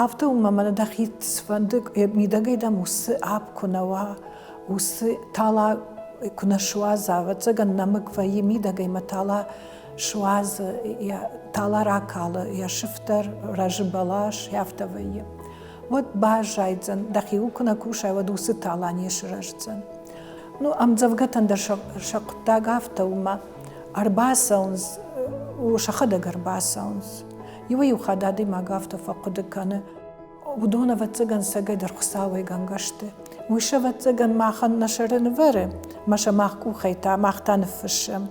Афтӕ у, мӕнӕ дӕхи цыфӕнды мидӕгӕй дӕм уыцы апп куы нӕ уа, уыцы тала куы нӕ суадза, ӕвӕццӕгӕн нӕмыг вӕййы мидӕгӕй мӕ тала суадзы, йӕ тала ракалы, йӕ сыфтӕр, рӕзы бӕлас, афтӕ вӕййы. Уӕд баззайдзӕн, дӕхиуыл куы нӕ кусай, уӕд уыцы тала не сырӕздзӕн. Ну, ӕмдзӕвгӕтӕн дӕр сӕ хъуыддаг афтӕ у, мӕ ӕрбацӕуынц, сӕхӕдӕг ӕрбацӕуынц. Иуӕй-иу хатт адӕймаг афтӕ фӕхъуыды кӕны, уыдон, ӕвӕццӕгӕн, цӕгӕйдӕр Хуыцауӕй гӕнгӕ сты. Уый сӕ, ӕвӕццӕгӕн, махӕн нӕ сӕры нывӕры, мӕ сӕ мах къухӕй та мах та ныффыссӕм.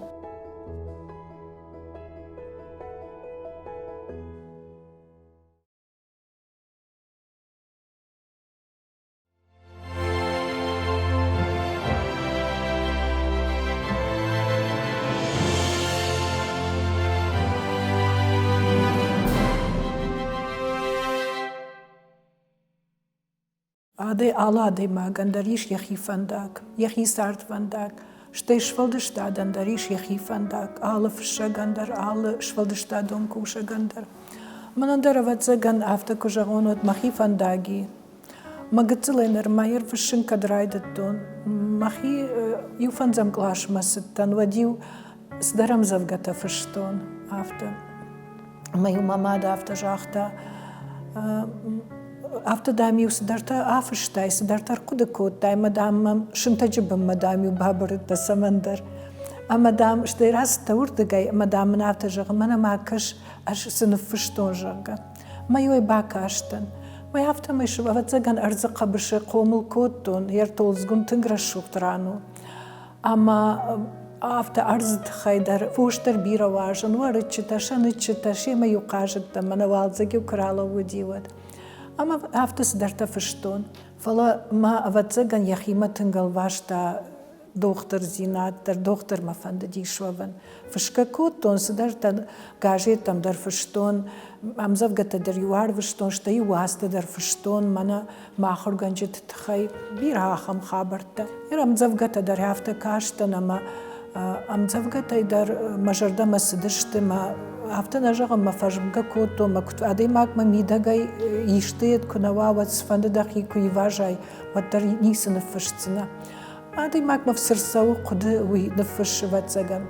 Алы адӕймагӕн дӕр ис йӕхи фӕндаг, йӕхи цардвӕндаг, стӕй сфӕлдыстадӕн дӕр ис йӕхи фӕндаг, алы фыссӕгӕн дӕр, алы сфӕлдыстадон кусӕгӕн дӕр. Мӕнӕн дӕр, ӕвӕццӕгӕн, афтӕ куы зӕгъон, уӕд мӕхи фӕндаг и. Мӕ гыццылӕй нырма фыссын кӕд райдыдтон, мӕхи иу фӕндзӕм къласмӕ цыдтӕн, уӕд-иу цыдӕр ӕмдзӕвгӕтӕ фыстон, афтӕ. Ӕмӕ-иу мӕ мад афтӕ загъта, афтӕ, дам-иу цыдӕртӕ афыстай, цыдӕртӕ ӕрхъуыды кодтай, ӕмӕ, дам, мӕм сынтӕджы бынмӕ, дам-иу бабырыдтӕ цӕмӕндӕр. Ӕмӕ, дам, стӕй рацыдтӕ уырдыгӕй, ӕмӕ, дам, мын афтӕ зӕгъы, мӕнӕ ма кӕс, ӕз цы ныффыстон, зӕгъгӕ. Мӕ-иу ӕй бакастӕн. Мӕ афтӕмӕй, ӕвӕццӕгӕн, ӕрдзы хъӕбысы хъомыл кодтон, йе ртолдзгун тынг рӕсугъд ран у. Ӕмӕ афтӕ ӕрдзы тыххӕй дӕр фос дӕр бирӕ уарзын, уӕрыччытӕ, сӕныччытӕ, семӕ-иу хъазыдтӕн, мӕнӕ уалдзӕг-иу куы ралӕууыди, уӕд. Ӕмӕ афтӕ цыдӕртӕ фыстон. Фӕлӕ мӕ, ӕвӕццӕгӕн, йӕхимӕ тынг ӕлвӕста дохтырдзинад дӕр, дохтырмӕ фӕндыди суӕвын. Фысгӕ кодтон, цыдӕртӕ газеттӕм дӕр фыстон, ӕмдзӕвгӕтӕ дӕр-иу арвыстон, стӕй-иу уацтӕ дӕр фыстон мӕнӕ мӕ ахуыргӕнджыты тыххӕй бирӕ ахӕм хабӕрттӕ. Ӕмдзӕвгӕтӕ дӕр афтӕ кастӕн ӕмӕ ӕмдзӕвгӕтӕй дӕр мӕ зӕрдӕмӕ цыдысты, мӕ афтӕ нӕ зӕгъын, мӕ фӕзмгӕ кодтон, мӕ куыд адӕймагмӕ мидӕгӕй исты куы нӕ уа, уӕд цыфӕнды дӕхи куы ивазай, уӕддӕр ницы ныффысдзынӕ. Адӕймагмӕ цы рцӕуы хъуыды, уый ныффыссы, ӕвӕццӕгӕн.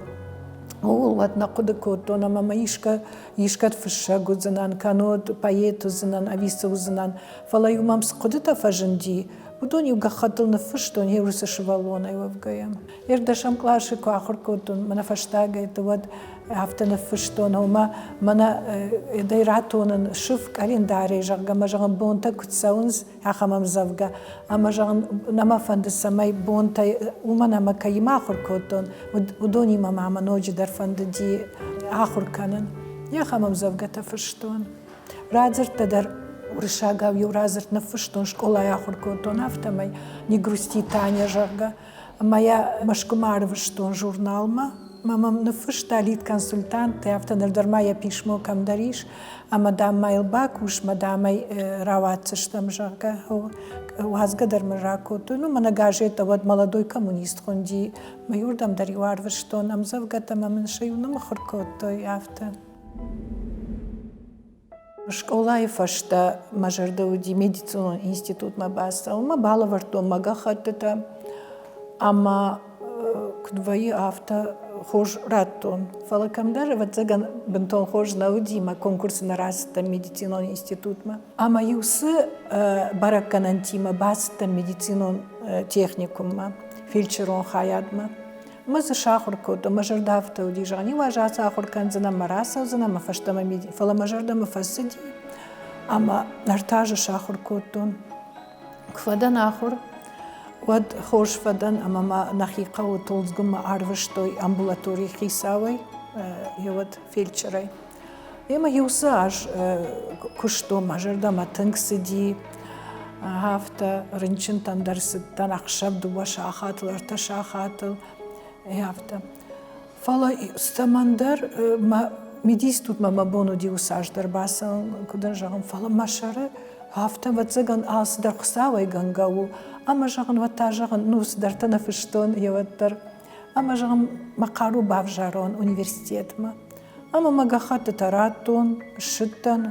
Ууыл уӕд нӕ хъуыды кодтон ӕмӕ мӕ искӕ, искӕд фыссӕг уыдзынӕн, кӕннод поэт уыдзынӕн ӕви цы уыдзынӕн. Фӕлӕ-иу мӕм цы хъуыдытӕ фӕзынди, уыдон-иу гӕххӕттыл ныффыстон йе уыцы сывӕллонӕй уӕвгӕйӕ. Йе рдӕсӕм къласы куы ахуыр кодтон, мӕнӕ фӕстагӕйты, уӕд афтӕ ныффыстон, ома мӕнӕ дӕй ратонын сыф къӕлиндарӕй, зӕгъгӕ, мӕ зӕгъын, бонтӕ куыд цӕуынц, ахӕм ӕмдзӕвгӕ. Ӕмӕ зӕгъын, нӕ мӕ фӕнды, цӕмӕй бонтӕй, уымӕн ӕмӕ кӕимӕ ахуыр кодтон, уыдонимӕ ма мӕ ноджыдӕр фӕндыди ахуыр кӕнын. Ахӕм ӕмдзӕвгӕтӕ фыстон. Радзырдтӕ дӕр уырыссагау иу радзырд ныффыстон, скъолайы ахуыр кодтон, афтӕмӕй «Не грусти, Таня», зӕгъгӕ. Ӕмӕ йӕ Мӕскуымӕ ӕрвыстон журналмӕ. Мӕ мӕм ныффыста лид-консультант, афтӕ ныр дӕр ма йӕ писмо кӕмдӕр ис, ӕмӕ, дам, ма йыл бакус, мӕ, дам, ӕй рауадздзыстӕм, зӕгъгӕ. Уадзгӕ дӕр мын ракодтой. Ну, мӕнӕ газеттӕ уӕд «Молодой коммунист» хуынди. Мӕ иуырдӕм дӕр-иу арвыстон ӕмдзӕвгӕтӕ ӕмӕ мын сӕ иу ныммыхуыр кодтой, афтӕ. Скъолайы фӕстӕ мӕ зӕрдӕ уыди медицинон институтмӕ бацӕуын. Мӕ балӕвӕрдтон мӕ гӕххӕттытӕ ӕмӕ куыд вӕййы, афтӕ хорз радтон. Фӕлӕ кӕмдӕр, ӕвӕццӕгӕн, бынтон хорз нӕ уыди, мӕ конкурсы нӕ рацыдтӕн медицинон институтмӕ. Ӕмӕ-иу цы бӕрӕггӕнӕнтимӕ бацыдтӕн медицинон техникуммӕ, фельдшерон хайадмӕ. Мӕ дзы сахуыр кодтон, мӕ зӕрдӕ афтӕ уыди, зӕгъын, иу аз ацахуыр кӕндзынӕн, мӕ рацӕудзынӕн, мӕ фӕстӕмӕ миди, фӕлӕ мӕ зӕрдӕмӕ фӕцыди ӕмӕ ӕртӕ азы сахуыр кодтон. Куы фӕдӕн ахуыр, уӕд хорз фӕдӕн ӕмӕ мӕ нӕхи хъӕуы Толдзгуынмӕ арвыстой амбулаторийы хицауӕй, еуӕд фельдшерӕй. Ӕмӕ иу цы аз куыстон, мӕ зӕрдӕмӕ тынг цыди, афтӕ рынчынтӕм дӕр цыдтӕн ӕхсӕв дыууӕ сахатыл, ӕртӕ сахатыл, афтӕ. Фӕлӕ цӕмӕндӕр мӕ мединститутмӕ мӕ бон уыди уыцы аз дӕр бацӕуын, куыд ын зӕгъын, фӕлӕ мӕ сӕры афтӕ, ӕвӕццӕгӕн, алцыдӕр Хуыцауӕй гӕнгӕ у. Ӕмӕ зӕгъын, уӕд та зӕгъын, ну цыдӕртӕ нӕ фыстон, еуӕддӕр. Ӕмӕ зӕгъын, мӕ хъару бавзарон университетмӕ. Ӕмӕ мӕ гӕххӕттытӕ радтон, ссыдтӕн.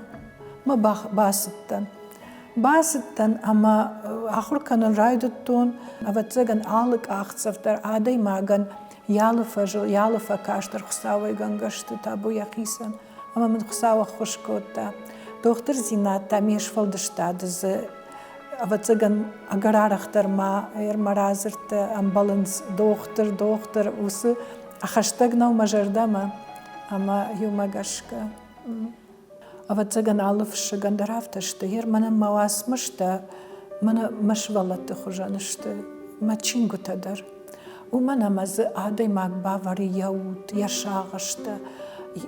Мӕ бацыдтӕн. Бацыдтӕн ӕмӕ ахуыр кӕнын райдыдтон. Ӕвӕццӕгӕн, алы къахдзӕф дӕр адӕймагӕн йӕ алы фӕзыл, йӕ алы фӕкаст дӕр Хуыцауӕй гӕнгӕ сты табу йӕхицӕн. Ӕмӕ мын Хуыцау ӕххуыс кодта. Дохтырдзинад та ме сфӕлдыстады дзы, ӕвӕццӕгӕн, ӕгӕр арӕхдӕр ма мӕ радзырдтӕ ӕмбӕлынц дохтыр, дохтыр, уыцы хӕстӕг нӕу мӕ зӕрдӕмӕ ӕмӕ иумӕ гӕсгӕ. Ӕвӕццӕгӕн, алы фыссӕгӕн дӕр афтӕ сты. Гъер мӕнӕн мӕ уацмыстӕ мӕнӕ мӕ сывӕллӕтты хуызӕн сты, мӕ чингуытӕ дӕр. Уымӕн ӕмӕ дзы адӕймаг бавӕры йӕ уд, йӕ сагъӕстӕ,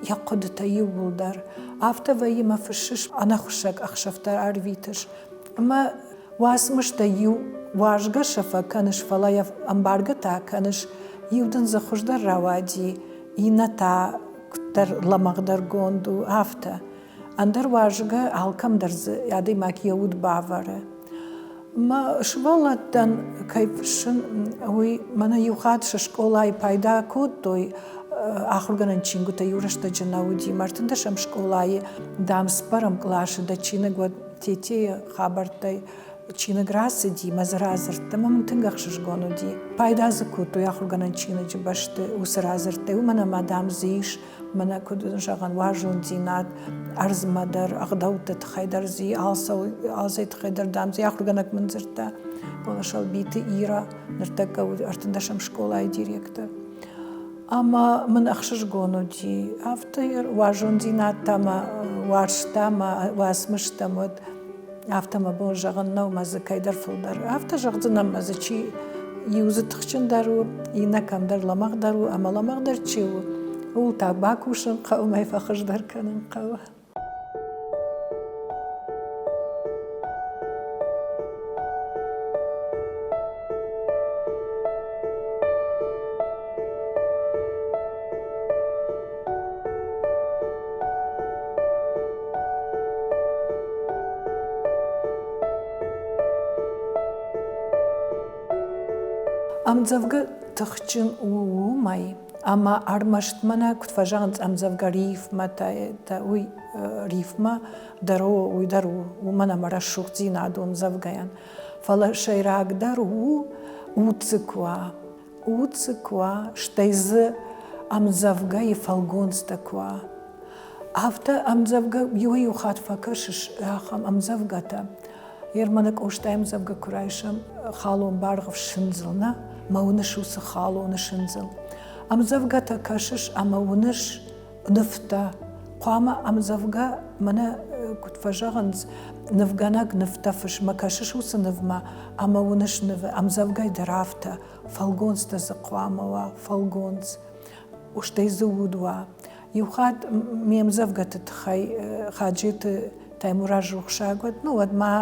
йӕ хъуыдытӕ иууылдӕр. Афтӕ вӕййы мӕ фыссыс, ӕнӕхуыссӕг ӕхсӕвтӕ ӕрвитыс. Ӕмӕ уацмыстӕ иу уарзгӕ сӕ фӕкӕныс, фӕлӕ йӕ ӕмбаргӕ та кӕныс, иу дын дзы хуыздӕр рауади, иннӕ та куыддӕр лӕмӕгъдӕргонд у, афтӕ. Ӕндӕр уарзгӕ алкӕм дӕр дзы адӕймаг йӕ уд бавӕры. Мӕ сывӕллӕттӕн кӕй фыссын, уый мӕнӕ иу хатт сӕ скъолайы пайда кодтой, ахуыргӕнӕн чингуытӕ иу рӕстӕджы нӕ уыди. Ӕртындӕсӕм скъолайы, дам, цыппӕрӕм къласы дӕ чиныг уӕд Тетейы хабӕрттӕй чиныг рацыди, мӕ дзы радзырдта, ӕмӕ мын тынг ӕхсызгон уыди. Пайда дзы кодтой ахуыргӕнӕн чиныджы бӕсты уыцы радзырдтӕй, уымӕн ӕмӕ, дам, дзы ис, мӕнӕ куыд зӕгъӕн, уарзондзинад ӕрдзмӕ дӕр, ӕгъдӕутты тыххӕй дӕр дзы алцӕй тыххӕй дӕр, дам, дзы ахуыргӕнӕг мын дзырдта. Фӕлӕ Сӕлбиты Ира ныртӕккӕ уыд ӕртындӕсӕм скъолайы директор. Ӕмӕ мын ӕхсызгон уыди, афтӕ уарзондзинад та мӕ уарзта мӕ уацмыстӕм уӕд. Афтӕ мӕ бон зӕгъын нӕу, мӕ дзы кӕйдӕр фылдӕр. Афтӕ зӕгъдзынӕн, мӕ дзы чи иу дзы тыхджындӕр у, иннӕ кӕмдӕр лӕмӕгъдӕр у, ӕмӕ лӕмӕгъдӕр чи у, ууыл та бакусын хъӕуы, мӕй фӕхуыздӕр кӕнын хъӕуы. Ӕмдзӕвгӕ тыхджын у уымӕй, ӕмӕ ӕрмӕст мӕнӕ куыд фӕзӕгъынц ӕмдзӕвгӕ рифмӕтӕ, уый рифмӕ дӕр у, уый дӕр у, уымӕн ӕмӕ рӕсугъддзинад у ӕмдзӕвгӕйӕн. Фӕлӕ сӕйрагдӕр у уд дзы куы уа, уд дзы куы уа, стӕй дзы ӕмдзӕвгӕйы фӕлгонцтӕ куы уа. Афтӕ ӕмдзӕвгӕ иуӕй-иу хатт фӕкӕсыс ахӕм ӕмдзӕвгӕтӕ. Ерманы Къостайы ӕмдзӕвгӕ куы райсӕм, халон баргъӕв сындзыл, нӕ? Мӕ уыныс уыцы халоны сындзыл. Ӕмдзӕвгӕтӕ кӕсыс ӕмӕ уыныс нывтӕ. Хъуамӕ ӕмдзӕвгӕ, мӕнӕ куыд фӕзӕгъынц, нывгӕнӕг нывтӕ фысмӕ кӕсыс уыцы нывмӕ ӕмӕ уыныс нывы ӕмдзӕвгӕй дӕр афтӕ, фӕлгонцтӕ дзы хъуамӕ уа, фӕлгонц. Стӕй дзы уд уа. Иу хатт ме мдзӕвгӕты тыххӕй Хаджеты Таймураз рухсаг уӕд, ну уӕд ма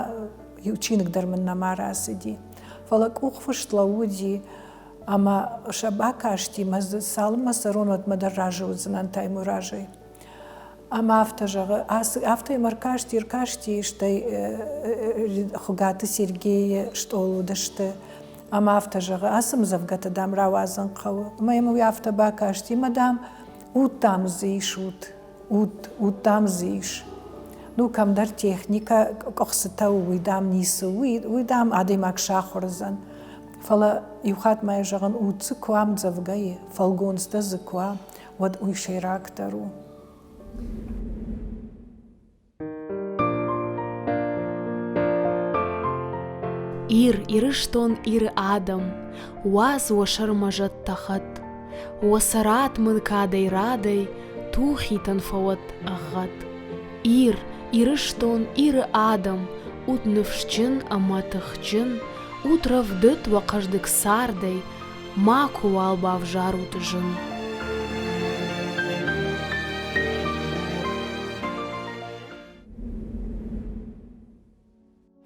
иу чиныг дӕр мын нӕма рацыди. Фӕлӕ къухфыст лӕууыди ӕмӕ сӕ бакасти, мӕ дзы цалынмӕ цӕрон, уӕдмӕ дӕр разы уыдзынӕн Таймуразӕй. Ӕмӕ афтӕ зӕгъы, афтӕ йӕм ӕркасти, ӕркасти, стӕй Хуыгаты Сергейы стъол уыдысты. Ӕмӕ афтӕ зӕгъы, ацы мдзӕвгӕтӕ, дам, рауадзын хъӕуы. Ӕмӕ йӕм уый афтӕ бакасти, ӕмӕ, дам, уд, дам, дзы ис, уд, уд, уд, дам, дзы ис. Ну, кӕмдӕр техникӕ къуыхцытӕ у, уый, дам, ницы у, уый, дам, адӕймаг сахуыр уыдзӕн. Фӕлӕ иу хатт ма йӕ зӕгъын, уд дзы куы уа ӕмдзӕвгӕйы, фӕлгонцтӕ дзы куы уа, уӕд уый сӕйрагдӕр у. Ир, Ирыстон, Иры адӕм, уадз уӕ сӕрмӕ зӕд тӕхӕд. Уӕ цӕрат мын кадӕй-радӕй тухитӕн фӕуӕд ӕгъгъӕд. Ир, Ирыстон, Иры адӕм, ут ныфсджын ӕмӕ тыхджын, ут рӕвдыд уӕ хъӕздыг цардӕй, макуыуал бавзарут зын.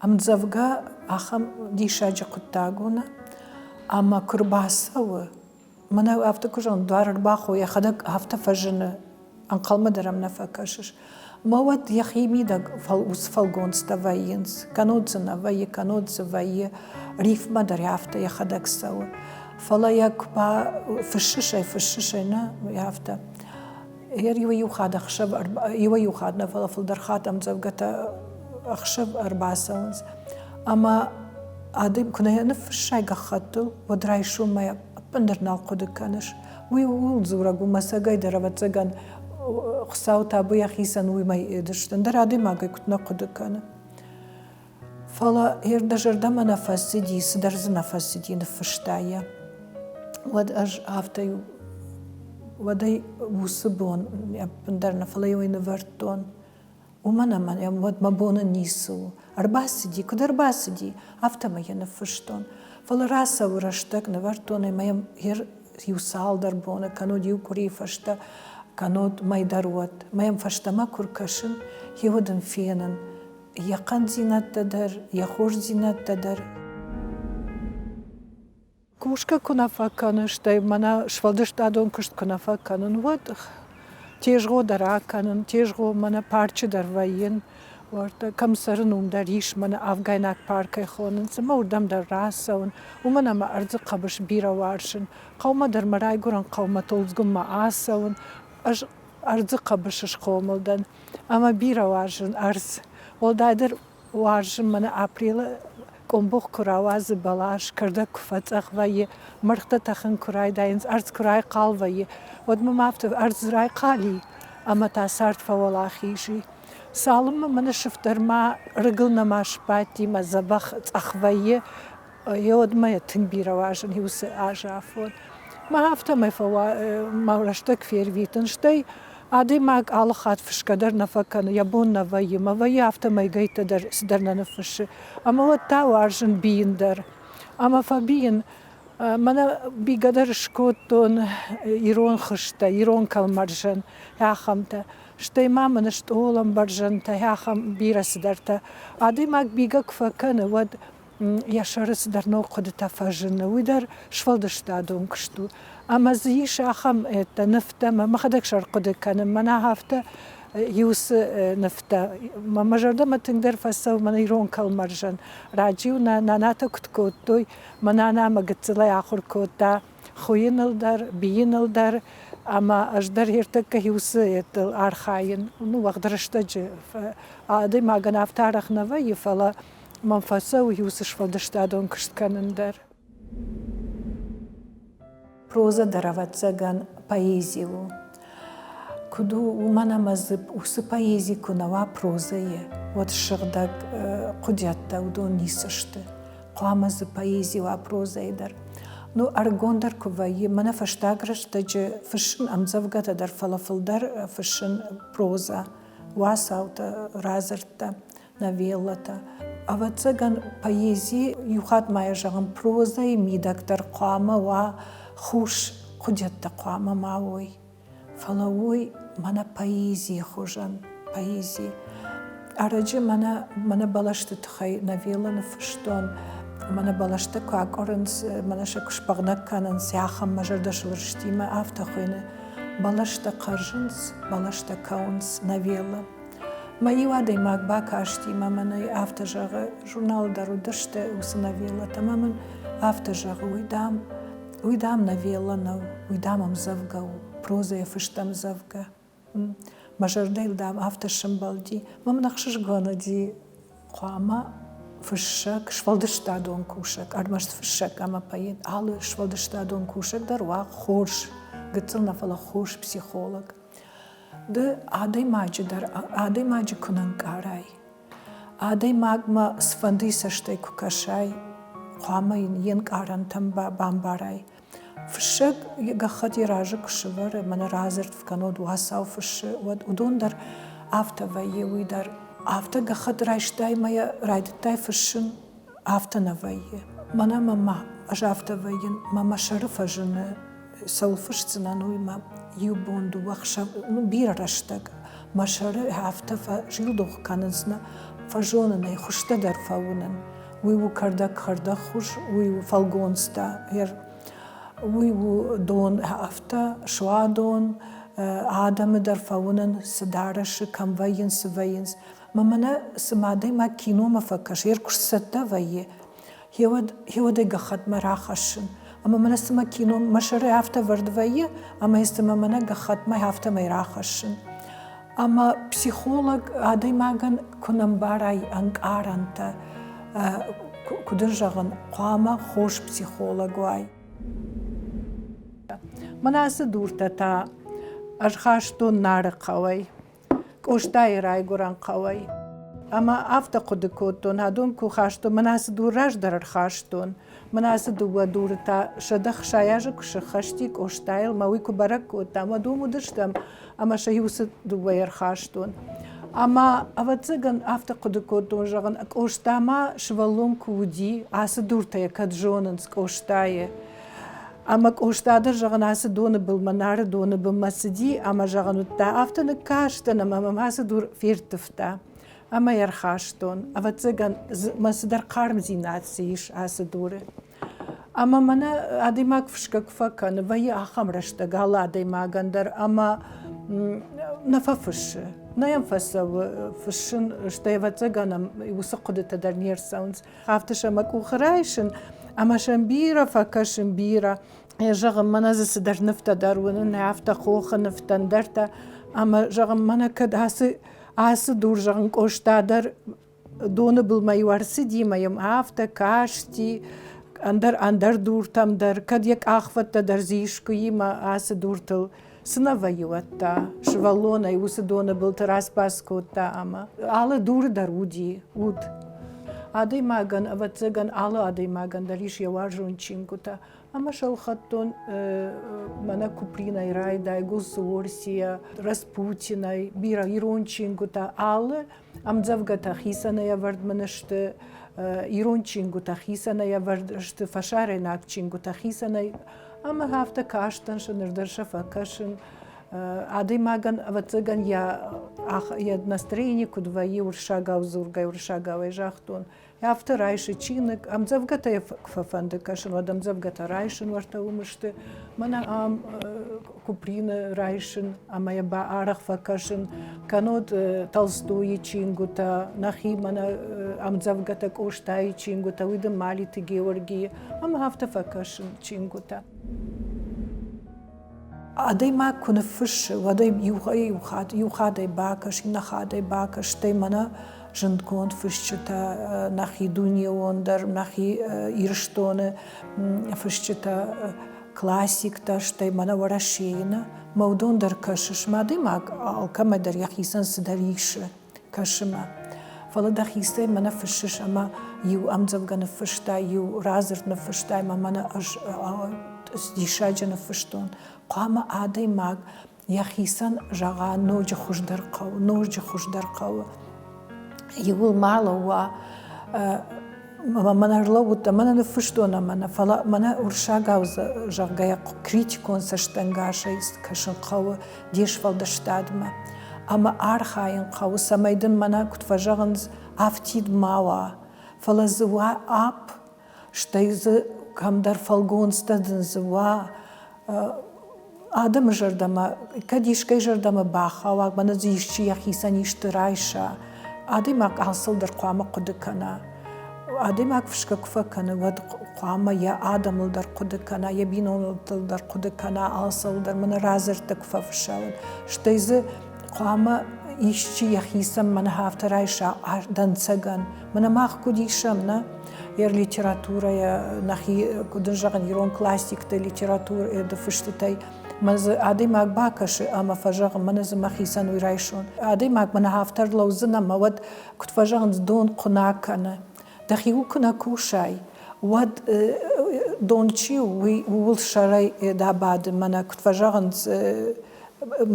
Ӕмдзӕвгӕ ахӕм диссаджы хъуыддаг у, нӕ? Ӕмӕ куы рбацӕуы, мӕнӕ афтӕ куы зӕгъын, дуар ӕрбахойы, йӕхӕдӕг афтӕ фӕзыны, ӕнхъӕлмӕ дӕр ӕм нӕ фӕкӕсыс. Мӕ уӕд йӕхи мидӕг уыцы фӕлгонцтӕ вӕййынц. Кӕннод дзы нӕ вӕййы, кӕннод дзы вӕййы. Рифмӕ дӕр афтӕ йӕхӕдӕг цӕуы. Фӕлӕ йӕ куы фыссыс ӕй, фыссыс ӕй, нӕ, афтӕ. Иуӕй-иу хатт ӕхсӕв, иуӕй-иу хатт нӕ, фӕлӕ фылдӕр хатт ӕмдзӕвгӕтӕ ӕхсӕв ӕрбацӕуынц. Ӕмӕ адӕм куы нӕ ныффыссай гӕххӕттыл, уӕд райсоммӕ ӕппындӕр нал хъуыды кӕныс. Уый ууыл дзурӕг у, мӕ цӕгӕйдӕр, ӕвӕццӕгӕн, Хуыцау табу йӕхицӕн уымӕй ӕдыст, ӕндӕр адӕймагӕй куыд нӕ хъуыды кӕны. Фӕлӕ йе дӕ зӕрдӕмӕ нӕ фӕцыди, цыдӕр дзы нӕ фӕцыди, ныффыста йӕ. Уӕд ӕз афтӕ уӕдӕй уыцы бон ӕппындӕр нӕ, фӕлӕ йӕ уый нывӕрдтон. Уымӕн ӕмӕ йӕм уӕд мӕ боны ницы у. Ӕрбацыди, куыд ӕрбацыди, афтӕмӕй йӕ ныффыстон. Фӕлӕ рацӕуы рӕстӕг, нывӕрдтон ӕмӕ йӕм иу цалдӕр боны, кӕннод иу къуырийы фӕстӕ, кӕннод мӕй дӕр уӕд. Мӕ йӕм фӕстӕмӕ куы ркӕсын, гъеуӕд ын фенын, йӕ хъӕндзинӕдтӕ дӕр, йӕ хорздзинӕдтӕ дӕр. Кусгӕ куы нӕ фӕкӕны, стӕй мӕнӕ сфӕлдыстадон куыст куы нӕ фӕкӕнын, уӕд тезгъо дӕр акӕнын, тезгъо мӕнӕ парчы дӕр вӕййын. Уӕртӕ кӕм цӕрын, уым дӕр ис, мӕнӕ афгайнаг паркӕй хонынц, ӕмӕ уырдӕм дӕр рацӕуын, уымӕн ӕмӕ ӕрдзы хъӕбыс бирӕ уарзын. Хъӕумӕ дӕр мӕ райгуырӕн хъӕумӕ Толдзгунмӕ ацӕуын. Ӕз ӕрдзы хъӕбысы схъомыл дӕн ӕмӕ бирӕ уарзын ӕрдз. Уӕлдайдӕр уарзын мӕнӕ апрелы къомбох куы рауадзы бӕлас, кӕрдӕг куы фӕцъӕх вӕййы, мӕргътӕ тӕхын куы райдайынц, ӕрдз куы райхъал вӕййы, уӕд мӕм афтӕ ӕрдз райхъал и ӕмӕ та цард фӕуӕлахиз и. Цалынмӕ мӕнӕ сыфтӕр ма рыгыл нӕма сбадти мӕ дзӕбӕх цъӕх вӕййы, Йеуӕдмӕ йӕ тынг бирӕ уарзын уыцы азы афон. Мӕ афтӕмӕй фӕуа мӕ рӕстӕг фервитын, стӕй адӕймаг алы хатт фысгӕ дӕр нӕ фӕкӕны, йӕ бон нӕ вӕййы, мӕ вӕййы афтӕмӕй гӕйттӕ дӕр цыдӕр нӕ ныффыссы. Ӕмӕ уӕд та уарзын бийын дӕр. Ӕмӕ фӕбийын, мӕнӕ бийгӕ дӕр скодтон ирон хызтӕ, ирон кӕлмӕрзӕн, ахӕмтӕ. Стӕй ма мын стъолӕмбӕрзӕнтӕ, ахӕм бирӕ цыдӕртӕ. Адӕймаг бийгӕ куы фӕкӕны, уӕд йӕ сӕры цыдӕр ног хъуыдытӕ фӕзыны, уый дӕр сфӕлдыстадон куыст у. Ӕмӕ дзы ис ахӕм нывтӕ, мӕ мӕхӕдӕг сӕ ӕрхъуыды кӕнын, мӕнӕ афтӕ иу цы нывтӕ. Мӕ зӕрдӕмӕ тынгдӕр фӕцӕуы мӕнӕ ирон кӕлмӕрзӕн. Раджы-иу нӕ нанатӕ куыд кодтой, мӕ нана мӕ гыццылӕй ахуыр кодта хуыйыныл дӕр, бийыныл дӕр, ӕмӕ ӕз дӕр ӕртӕккӕ уыцы архайын. Ну, уӕгъд рӕстӕджы адӕймагӕн афтӕ арӕх нӕ вӕййы, фӕлӕ мӕм фӕцӕуы уыцы сфӕлдыстадон куыст кӕнын дӕр. Прозӕ дӕр, ӕвӕццӕгӕн, поэзи у. Куыд у, уымӕн ӕмӕ дзы уыцы поэзи куы нӕ уа прозӕйы, уӕд сыгъдӕг хъуыдиӕттӕ уыдон ницы сты. Хъуамӕ дзы поэзи уа прозӕйы дӕр. Ну, ӕрыгондӕр куы вӕййы, мӕнӕ фӕстаг рӕстӕджы фыссын ӕмдзӕвгӕтӕ дӕр, фӕлӕ фылдӕр фыссын прозӕ, уацаутӕ, радзырдтӕ. новеллӕтӕ. Ӕвӕццӕгӕн, поэзи, иу хатт ма йӕ зӕгъын, прозӕйы мидӕг дӕр хъуамӕ уа хус хъуыдиӕттӕ хъуамӕ ма уой. Фӕлӕ уой мӕнӕ поэзийы хуызӕн, поэзи. Ӕрӕджы мӕнӕ, мӕнӕ бӕлӕсты тыххӕй новеллӕ ныффыстон, мӕнӕ бӕлӕстӕ куы акъуырынц, мӕнӕ сӕ куы сбӕгънӕг кӕнынц, ахӕм мӕ зӕрдӕ сылрыстимӕ афтӕ хуыйны. Бӕлӕстӕ хъӕрзынц, бӕлӕстӕ кӕуынц новеллӕ. Мӕ иу адӕймаг бакасти мӕ мӕнӕй афтӕ зӕгъы, журналы дӕр уыдысты уыцы новеллӕтӕ ӕмӕ мын афтӕ зӕгъы, уый, дам, уый, дам, новеллӕ нӕу, уый, дам, ӕмдзӕвгӕ у, прозӕйӕ фыст ӕмдзӕвгӕ. Мӕ зӕрдӕйыл, дам, афтӕ сӕмбӕлди. Мӕ мын ӕхсызгон уыди, хъуамӕ фыссӕг, сфӕлдыстадон кусӕг, ӕрмӕст фыссӕг ӕмӕ поэт, алы сфӕлдыстадон кусӕг дӕр уа хорз, гыццыл нӕ, фӕлӕ хорз психолог. Ды адӕймаджы дӕр адӕймаджы куы нӕ нкъарай, адӕймагмӕ цыфӕндыйы цӕстӕй куы кӕсай, хъуамӕ йын йе нкъарӕнтӕм бамбарай. Фыссӕг йӕ гӕххӕтт йӕ разы куы сӕвӕры, мӕнӕ радзырд кӕнод уацау фыссы, уӕд уыдон дӕр афтӕ вӕййы, уый дӕр. Афтӕ гӕххӕтт райстай мӕ йӕ райдыдтай фыссын, афтӕ нӕ вӕййы. Мӕнӕ мӕ ӕз афтӕ вӕййын, мӕ мӕ сӕры фӕзыны, цӕуыл фысдзынӕн, уый мӕ иу бон, дыууӕ хсӕв, ну, бирӕ рӕстӕг мӕ сӕры афтӕ фӕзилдух кӕнынц, нӕ фӕзонын ӕй, хуызтӕ дӕр фӕуынын. Уый у кӕрдӕг-кӕрдӕгхуыз, уый у фӕлгонцтӕ, уый у дон, афтӕ суадон, адӕмы дӕр фӕуынын, цы дарӕсы, кӕм вӕййынц, цы вӕййынц. Мӕ мӕнӕ цыма адӕймаг киномӕ фӕкӕсы, йе ркуыст цӕттӕ вӕййы, гъеуӕд, гъеуӕд ӕй гӕххӕтмӕ рахӕссын. Ӕмӕ мӕнӕ цыма кино мӕ сӕры афтӕ вӕрд вӕййы, ӕмӕ йӕ цыма мӕнӕ гӕххӕтмӕ афтӕмӕй рахӕссын. Ӕмӕ психолог адӕймагӕн куы нӕ мбарай ӕнкъарӕнтӕ, куыд ын зӕгъын, хъуамӕ хорз психолог уай. Мӕнӕ ацы дуртӕ та ӕрхастон Нары хъӕуӕй. Къостайы райгуырӕн хъӕуӕй. Ӕмӕ афтӕ хъуыды кодтон, адон куы хастон, мӕн ацы дур раздӕр ӕрхастон. Мӕн ацы дыууӕ дуры та 160 азы куы сыххӕсти Къостайыл, мӕ уый куы бӕрӕг кодтам, уӕд уым уыдыстӕм ӕмӕ сӕ иу цы дыууӕйы ӕрхастон. Ӕмӕ, ӕвӕццӕгӕн, афтӕ хъуыды кодтон, зӕгъын, Къоста ма сывӕллон куы уыди, ацы дуртӕ йӕ кӕд зонынц Къостайы. Ӕмӕ Къоста дӕр, зӕгъын, ацы доны былмӕ, Нары доны бынмӕ цыди ӕмӕ, зӕгъын, уыдта, афтӕ ныккастӕн ӕмӕ мӕм ацы дур ферттывта. Ӕмӕ йӕ ӕрхастон. Ӕвӕццӕгӕн, мӕ цыдӕр хъармдзинад цы ис ацы дуры. Ӕмӕ мӕнӕ адӕймаг фысгӕ куы фӕкӕны, вӕййы ахӕм рӕстӕг алы адӕймагӕн дӕр ӕмӕ нӕ фӕфыссы. Нӕ йӕм фӕцӕуы фыссын, стӕй, ӕвӕццӕгӕн, уыцы хъуыдытӕ дӕр не рцӕуынц. Афтӕ сӕ мӕ къухы райсын ӕмӕ сӕм бирӕ фӕкӕсын, бирӕ. Зӕгъын, мӕнӕ дзы цыдӕр нывтӕ дӕр уынын, афтӕ хохы нывтӕ, ӕндӕртӕ. Ӕмӕ, зӕгъын, мӕнӕ кӕд ацы, ацы дур, зӕгъын, Къоста дӕр доны былмӕ-иу ӕрцыди ӕмӕ йӕм афтӕ касти, ӕндӕр ӕндӕр дуртӕм дӕр, кӕд йӕ къахвӕдтӕ дӕр дзы искуы ацы дуртыл цы нӕ вӕййы уӕд та сывӕллонӕй уыцы доны былты разбас кодта ӕмӕ алы дуры дӕр уыди уд. Адӕймагӕн, ӕвӕццӕгӕн, алы адӕймагӕн дӕр ис йӕ уарзон чингуытӕ. Ӕмӕ сӕлхӕдтон мӕнӕ Купринӕй райдай, Госуорсийӕ, Распутинӕй, бирӕ ирон чингуытӕ, алы ӕмдзӕвгӕтӕ хицӕнӕй ӕвӕрд мын сты, ирон чингуытӕ хицӕнӕй ӕвӕрд сты, фӕсарӕйнаг чингуытӕ хицӕнӕй. Ӕмӕ афтӕ кастӕн сӕ, ныр дӕр сӕ фӕкӕсын. Адӕймагӕн, ӕвӕццӕгӕн, йӕ, йӕ настроение куыд вӕййы уырыссагау дзургӕ, уырыссагауӕй загътон, Афтӕ райсы чиныг, ӕмдзӕвгӕтӕ йӕ фӕфӕнды кӕсын, уӕд ӕмдзӕвгӕтӕ райсын уӕртӕ уым сты. Мӕнӕ ам Куприны райсын ӕмӕ йӕ арӕх фӕкӕсын, кӕннод Толстойы чингуытӕ, нӕхи мӕнӕ ӕмдзӕвгӕтӕ Къостайы чингуытӕ, уый дын Малиты Георгийы, ӕмӕ афтӕ фӕкӕсын чингуытӕ. Адӕймаг куы ныффыссы, уӕд ӕй иу хатт иу хаттӕй бакӕс, иннӕ хаттӕй бакӕс, стӕй мӕнӕ зындгонд фысджытӕ, нӕхи дунеон дӕр, нӕхи Ирыстоны фысджытӕ, классиктӕ, стӕй мӕнӕ Уӕрӕсейы нӕ, мӕ уыдон дӕр кӕсыс. Мӕ адӕймаг алкӕмӕ дӕр йӕхицӕн цыдӕр исы. кӕсы мӕ. Фӕлӕ дӕхицӕй мӕнӕ фыссыс ӕмӕ иу ӕмдзӕвгӕ ныффыстай, иу радзырд ныффыстай ӕмӕ мӕнӕ ӕз диссаджы ныффыстон. Хъуамӕ адӕймаг йӕхицӕн зӕгъа ноджы хуыздӕр хъӕуы, ноджы хуыздӕр хъӕуы. Иуыл ма лӕууа, мӕнӕ ӕрлӕууыдтӕн, мӕнӕ ныффыстон ӕмӕ нӕ, фӕлӕ мӕнӕ уырыссагау зӕгъгӕйӕ критикон цӕстӕнгасӕй кӕсын хъӕуы де сфӕлдыстадмӕ. Ӕмӕ архайын хъӕуы, цӕмӕй дын мӕнӕ куыд фӕзӕгъынц, афтид ма уа, фӕлӕ дзы уа апп, стӕй дзы кӕмдӕр фӕлгонцтӕ дын дзы уа, адӕмы зӕрдӕмӕ, кӕд искӕй зӕрдӕмӕ бахауа, мӕнӕ дзы исчи йӕхицӕн исты райса, адӕймаг алцӕуыл дӕр хъуамӕ хъуыды кӕна. Адӕймаг фысгӕ куы фӕкӕны, уӕд хъуамӕ йӕ адӕмыл дӕр хъуыды кӕна, йӕ бинонтыл дӕр хъуыды кӕна, алцӕуыл дӕр мӕнӕ радзырдтӕ куы фӕфысса, уӕд. Стӕй дзы хъуамӕ исчи йӕхицӕн мӕнӕ афтӕ райса дӕнцӕгӕн. Мӕнӕ мах куыд исӕм, нӕ? Йӕ литературӕйӕ, нӕхи, куыд ын зӕгъын, ирон классикты литературӕйы фыстытӕй мӕ дзы адӕймаг бакӕсы ӕмӕ фӕзӕгъы, мӕнӕ дзы мӕхицӕн уый райсон. Адӕймаг мӕнӕ афтӕ ӕрлӕудзӕн ӕмӕ уӕд, куыд фӕзӕгъынц, дон хъуына кӕны. Дӕхиуыл куы нӕ кусай, уӕд дон чи у, уый ууыл сӕрӕй дӕ бады, мӕнӕ куыд фӕзӕгъынц,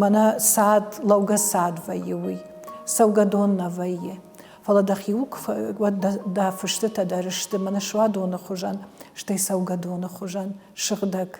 мӕнӕ цад, лӕугӕ цад вӕййы уый, цӕугӕдон нӕ вӕййы. Фӕлӕ дӕхиуыл куы уӕд дӕ фыстытӕ дӕр сты мӕнӕ суадоны хуызӕн, стӕй цӕугӕдоны хуызӕн, сыгъдӕг.